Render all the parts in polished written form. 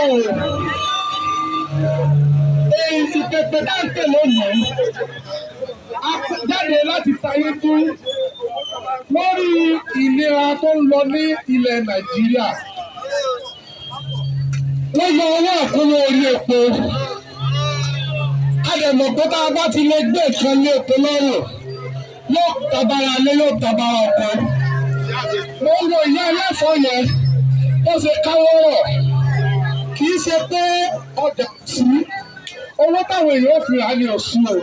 O. Èyí ti pèpè dáńtẹ̀ lónìí. A jáde láti tayé tún lórí ìnira tó ń lọ ní ilẹ̀ Nàìjíríà. Wọ́n yọ owó àkúnwó orí epo. A dẹ̀ mọ̀ pé tá a bá ti lè gbé nǹkan lé epo lọ́rùn, yóò tabara lé, yóò tabara ọkọ. Mo ń wo ìyá ẹlẹ́fọ̀ọ́ yẹn, ó ṣe káwọ́ rọ̀. Kì í ṣe pé ọjà sí owó táwọn èèyàn fi rà ní òsùn o.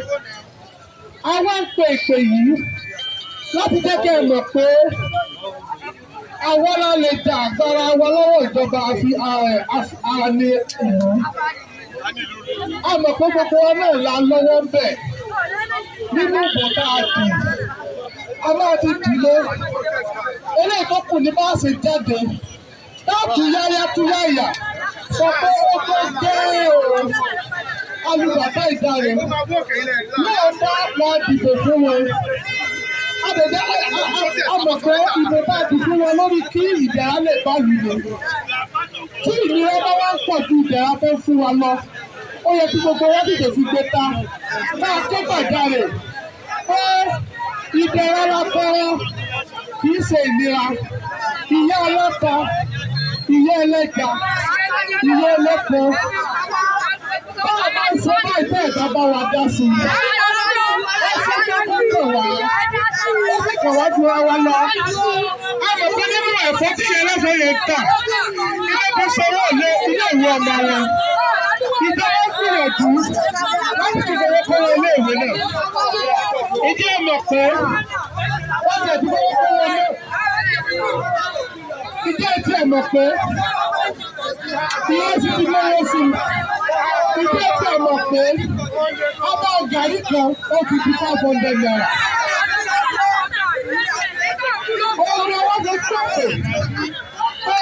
A wá ń pe ìpè yìí láti jẹ́ kí ẹ mọ̀ pé àwa la lè gba agbára wa lọ́wọ́ ìjọba àfi ara ní ìlú. A mọ̀ pé gbogbo wa náà la lọ́wọ́ ń bẹ̀ nínú ìbò tá a dì. A máa ti dì lé. Eléyìí tó kù ní bá a ṣe jáde. Láti yáyá tú yáyà sọ pé ó tó dé o. Alùbàtà ìdarí. Lóòótọ́ la dìbò fún wọn. Adẹ̀dẹ̀ a mọ̀ pé ìbò bá dì fún wọn lórí kí ìdẹ̀ra lè bá lù lò. Tí ìnira bá wá ń pọ̀ ju ìdẹ̀ra tó ń fún wa lọ, ó yẹ kí gbogbo wa tètè fi gbé ta. Máa ké gbàjarè pé ìdẹ̀ra la tọrọ, kì í ṣe ìnira. Ìyá ọlọ́ta, ìyá ẹlẹ́ja, ìyá ẹlẹ́po. Báwa bá ń sọ báyìí bẹ́ẹ̀ bá bá wa dá sí i. Ó ṣe jẹ́ kó kàn wá. Ó sì kàn wá jura wa lọ. A mọ̀ pé nínú ẹ̀fọ́ tí ìyá ẹlẹ́fọ̀ọ́ yẹn tà, ilé tó sanwó ilé ìwé ọmọ wọn. Ìjọba gbìyànjú láti fi fowó kówó ilé ìwé náà. Ìdí ẹ̀ mọ̀ pé wọ́n ti ẹ̀ ti fowó kówó ilé. Ìdí ẹ̀ tí ẹ̀ mọ̀ pé ìyẹn sì ti lówó sí i. Ìdí ẹ̀ tí ẹ̀ mọ̀ pé ọba gàrí kan ó fi di ₦500. Òun ni wọ́n fi sọ̀pẹ̀ pé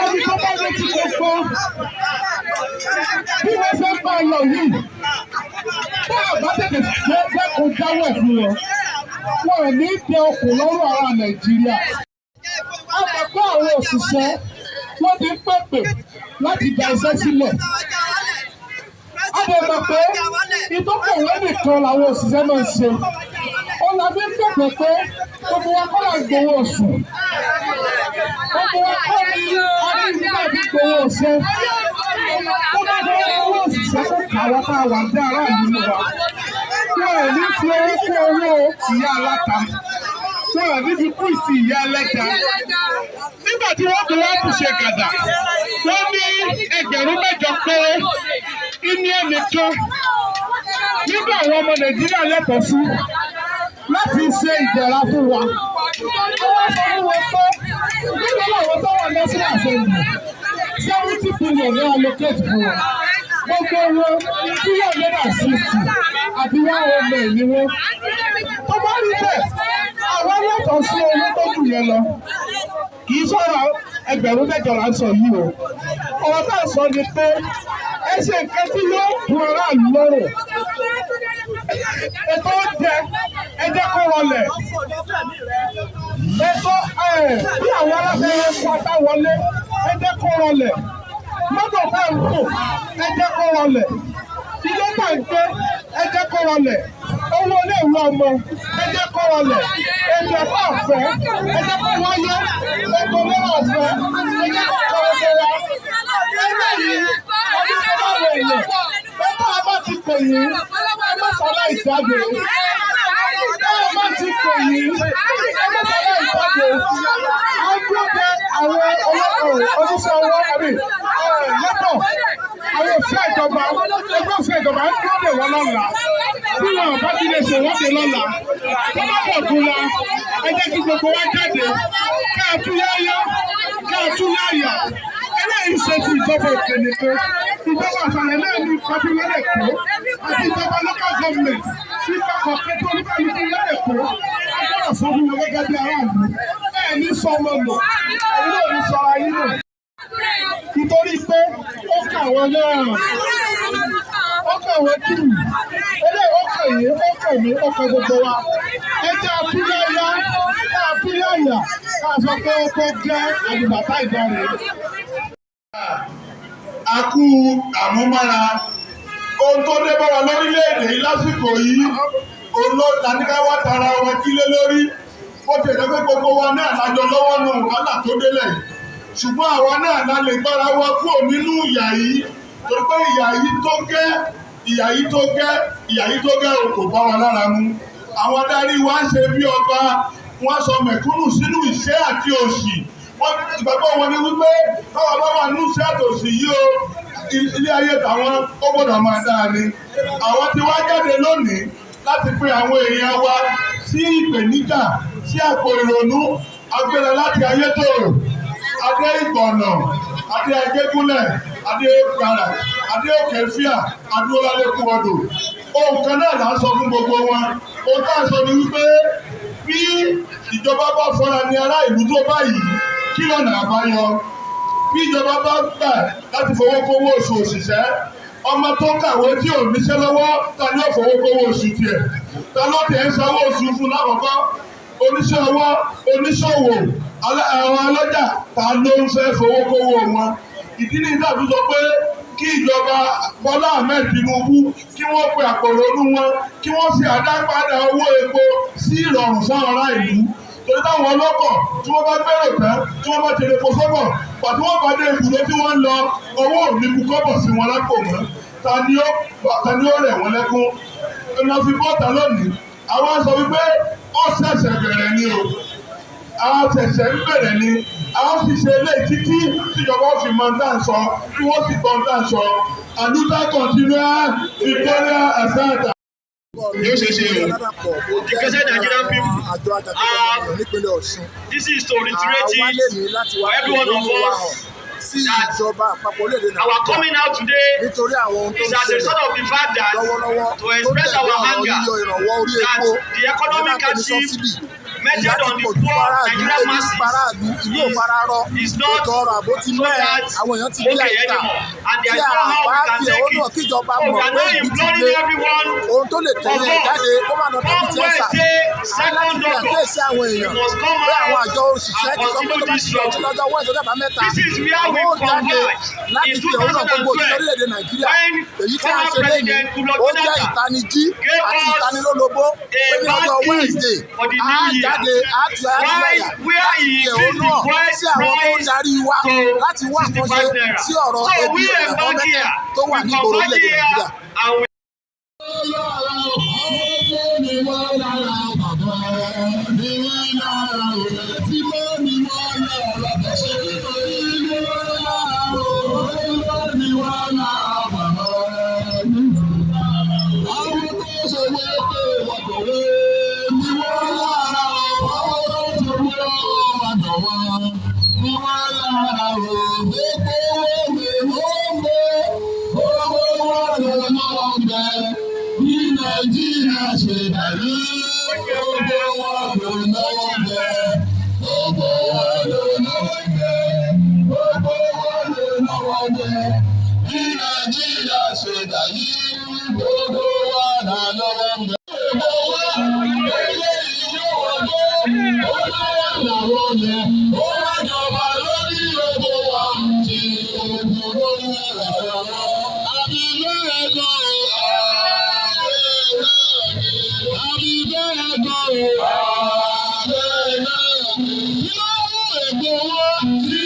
ẹni tó bá létí gbogbo bí wọ́n ṣe ń bá a lọ yìí. Bá a bá tètè dẹ́kun dáwọ́ ẹ̀ fún wọn, wọn ò ní tẹ okùn lọ́rùn ará Nàìjíríà. A mọ̀ pé àwọn òṣìṣẹ́ wọ́n ti ń pèpè láti gba iṣẹ́ sílẹ̀. A lè mọ̀ pé ìdókòwò nìkan làwọn òṣìṣẹ́ máa ń ṣe. Ó la fi ń pèpè pé gbogbo wa kọ́ là ń gbowó oṣù. Gbogbo wa kọ́ ni a ní ìdílé àti gbowó oṣù. Tó bá fẹ́ owó òṣìṣẹ́ kó kà wá tá a wà ní aráàlú ní wa. Wọn ò ní fi owó kún owó ìyá aláta. Wọn ò ní fi kún ìsì ìyá ẹlẹ́ja. Nígbà tí wọ́n fi wá bù ṣe gàdà, wọ́n ní 8,000 péré ìní ẹnìkan nígbà àwọn ọmọ Nàìjíríà lẹ́tọ̀ọ́ sí láti ṣe ìdẹ̀ra fún wa. Wọ́n wá sọ fún wọn pé nígbà làwọn tó wà National Assembly, 70 billion ní allocate fún wọn. Gbogbo wọn 360 àti 109 ni wọ́n. Tó bá rí bẹ́ẹ̀, àwọn lẹ́tọ̀ọ́ sí owó tó jù yẹn lọ. Kì í sọ̀rọ̀ 8,000 là ń sọ yìí o. Ọ̀rọ̀ tá à ń sọ ni pé ẹ ṣe nǹkan tí yóò dùn aráàlú lọ́rùn. Ètò oúnjẹ, ẹ jẹ́ kó rọlẹ̀. Ètò bí àwọn aláṣẹ yẹn kó ata wọlé, ẹ jẹ́ kó rọlẹ̀. Mọ́tò tá à ń tò, ẹ jẹ́ kó rọlẹ̀. Ilé tá à ń gbé, ẹ jẹ́ kó rọlẹ̀. Owó iléèwé ọmọ, ẹ jẹ́ kó rọlẹ̀. Ètò ẹ̀kọ́ ọ̀fẹ́, ẹ jẹ́ kó wáyé. Ètò ìlera ọ̀fẹ́, ẹ jẹ́ kó kọ́ ọmọ wa. Eléyìí, ọdún tó bá wọ èèyàn, pé tá a bá ti pè yín, ẹ má ṣaláì jáde. Tá a bá ti pè yín, ẹ má ṣaláì jáde. A ń dúró de àwọn oníṣẹ́ ọwọ́ àbí lẹ́tọ̀ àwọn òṣìṣẹ́ ìjọba, ẹgbẹ́ òṣìṣẹ́ ìjọba ń dúró dè wọ́n lọ́la. Bí wọn bá ti lè ṣèwọ́de lọ́la, tó bá pọ̀ tún la, ẹ jẹ́ kí gbogbo wa jáde, ká a tú yáyá, ká a tú yáyà. Eléyìí ṣe ti ìjọba òkè nìkan, ìjọba àṣàlẹ̀ náà ní ipa tí wọ́n lè kó, àti ìjọba local government, ipa kọ̀ọ̀kan tó oníkálukú wọ́n lè kó. A gbọ́dọ̀ sọ fún wọn gẹ́gẹ́ bí aráàlú. Ẹ ní sọ ọmọ nù, ẹ̀yin náà ní sọ ara yín nù. Nítorí pé ó kà wọ́n náà, ó kà wọ́n kì í. Eléyìí ó kàn yín, ó kàn mí, ó kàn gbogbo wa. Ẹ jẹ́ àtúnyáyá, ká àtúnyáyà, ká sọ pé ó tó jẹ́ àdìbàtà ìdarí. A kú àmúmára ohun tó dé bá wa lórílẹ̀‐èdè yìí lásìkò yìí. Òun ló taníkáwá tara wọn kílé lórí. Bó ti jẹ́ pé gbogbo wa náà lájọ lọ́wọ́ nù wàhálà tó délẹ̀ yìí, ṣùgbọ́n àwa náà la lè gbára wa kúrò nínú ìyà yìí, torí pé ìyà yìí tó gẹ́, ìyà yìí tó gẹ́, ìyà yìí tó gẹ́ o, kò bá wa lára mu. Àwọn adarí wa ń ṣe bí ọba, wọ́n sọ mẹ̀kúnnù sínú ìṣẹ́ àti òṣì. Wọ́n ìgbàgbọ́ wọn ni wípé káwọn bá wà nínú ìṣẹ́ àti òṣì yìí o, ilé ayé tàwọn ó gbọ́dọ̀ máa dáa ni. Àwọn tí wá jáde lónìí láti pe àwọn èèyàn wa sí ìpèníjà, sí àpò ìrònú agbára láti Ayétòrò, adé Ìgbọ̀nà, adé Ajégúnlẹ̀, adé Gbàrà, adé Òkèfíà, adúlọ́lẹ́kùwọ́dù. Ohun kan náà là ń sọ fún gbogbo wọn. Ohun tá à ń sọ ni wípé bí ìjọba bá fọ́ra ní ará ìlú tó báyìí, kí lọ́nà àbáyọ? Bí ìjọba bá gbà láti fowó kówó oṣù òṣìṣẹ́, ọmọ tó kàwé tí ò níṣẹ́ lọ́wọ́, ta ni ó fowó kówó oṣù tiẹ̀? Ta ló tẹ̀ ń sanwó oṣù fún lákọ̀ọ́kọ́? Oníṣẹ́ ọwọ́, oníṣòwò, àwọn ọlọ́jà, ta ló ń fẹ́ fowó kówó wọn? Ìdí nìyí tàbí sọ pé kí ìjọba Bọ́lá Ahmed Tinubu kí wọ́n pe àpòrònú wọn, kí wọ́n sì àdápadà owó epo sí ìrọ̀rùn fún ará ìlú, torí táwọn ọlọ́kọ̀ tí wọ́n bá gbèrò tán, tí wọ́n bá ti repo sọ́kọ̀ pàtó, wọ́n bá dé ibùdó tí wọ́n ń lọ, owó ò ní bu kọ́bọ̀ sí wọn lápò mọ́. Ta ni ó rẹ̀ wọ́n lẹ́kún? Ìlànà fi bọ́ta lónìí, àwọn sọ wípé ó ṣẹ̀ṣẹ̀ bẹ̀rẹ̀ ni o, a ṣẹ̀ṣẹ̀ ń bẹ̀rẹ̀ ni. A sì ṣe eléyìí títí tíjọba fi mọ tá à ń sọ, kí wọ́n sì gbọ́ tá à ń sọ. Aluta continua, victoria asata. Yóò ṣe é ṣe o. The President Nigerian people, This is to reiterate it for every one of us that our coming out today is as a result of the fact that to express our anger that the economic hardship meted on the poor Nigerian masses is not so that okay anymore, and there is no how we can take it. So we are now imploring everyone of us, come Wednesday, 2nd August, we must come out and continue this struggle. This is where we converge in 2012, when former President Goodluck Jonathan gave us a bad key for the new year, why where he increased the fuel price to 65 naira. So we embark here, we converge here and we. Ní wọ́n lára bàbá, ní wọ́n lára rẹ̀, tí mọ́ ní wọ́n lára bàṣẹ, ní wọ́n lára o, ní wọ́n lára bàbá. Àwọn tó ṣe wé pé wọ́n kò wé ní wọ́n lára o, àwọn tó ṣe wé wọ́n jọ̀wọ́ ní wọ́n lára o, gbogbo owó mi wọ́n gbé, owó wọn lè lọ́wọ́ gbẹ. Bí Nàìjíríà ṣe dàrú, gbogbo wọn ló náwó gbẹ, gbogbo wọn ló náwó gbẹ, gbogbo wọn ló náwó gbẹ. Bí Nàìjíríà ṣe dàrú, gbogbo wọn là lọ́wọ́ gbẹ. Gbogbo wa eléyìí yóò wọlé, ó lọ́wọ́ làwọn yẹn, ó wá jọba lórí gbogbo wa, tí ogun lórí ẹ̀rọ àbí bẹ́ẹ̀ gan o. Àbí bẹ́ẹ̀ gan o. Kí ló mú ègbò wá sí